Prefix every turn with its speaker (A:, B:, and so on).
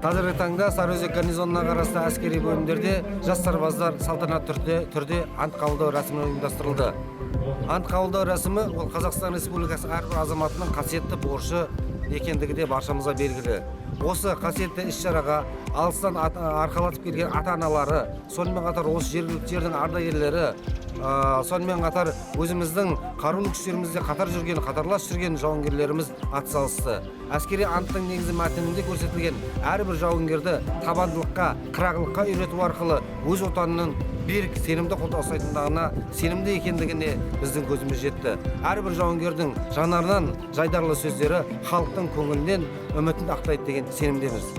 A: Қазіргі таңда Сарыөзек гарнизонына қарасты әскери бөлімдерде жас сарбаздар салтанатты түрде ант қабылдау рәсімі ұйымдастырылды. Ант қабылдау рәсімі ол Қазақстан Республикасы әрбір азаматының қасиетті борышы екендігі де баршамызға белгілі. Осы қасиетті іс-шараға алыстан арқалатып келген ата-аналары, сонымен қатар осы жергілікті жердің ардагерлері, сонымен қатар өзіміздің қарулы күштерімізде қатар жүрген, қатарлас жүрген жауынгерлеріміз атсалысты. Әскери анттың негізгі мәтінінде көрсетілген әрбір жауынгерді табандылыққа, қырағылыққа үйрету арқылы өз отанының берік, сенімді қолда ұстайтындығына сенімді екендігіне біздің көзіміз жетті. Әрбір жауынгердің жанарынан жайдарлы сөздері халықтың көңілінен үмітін ақтайды деген сенімдеміз.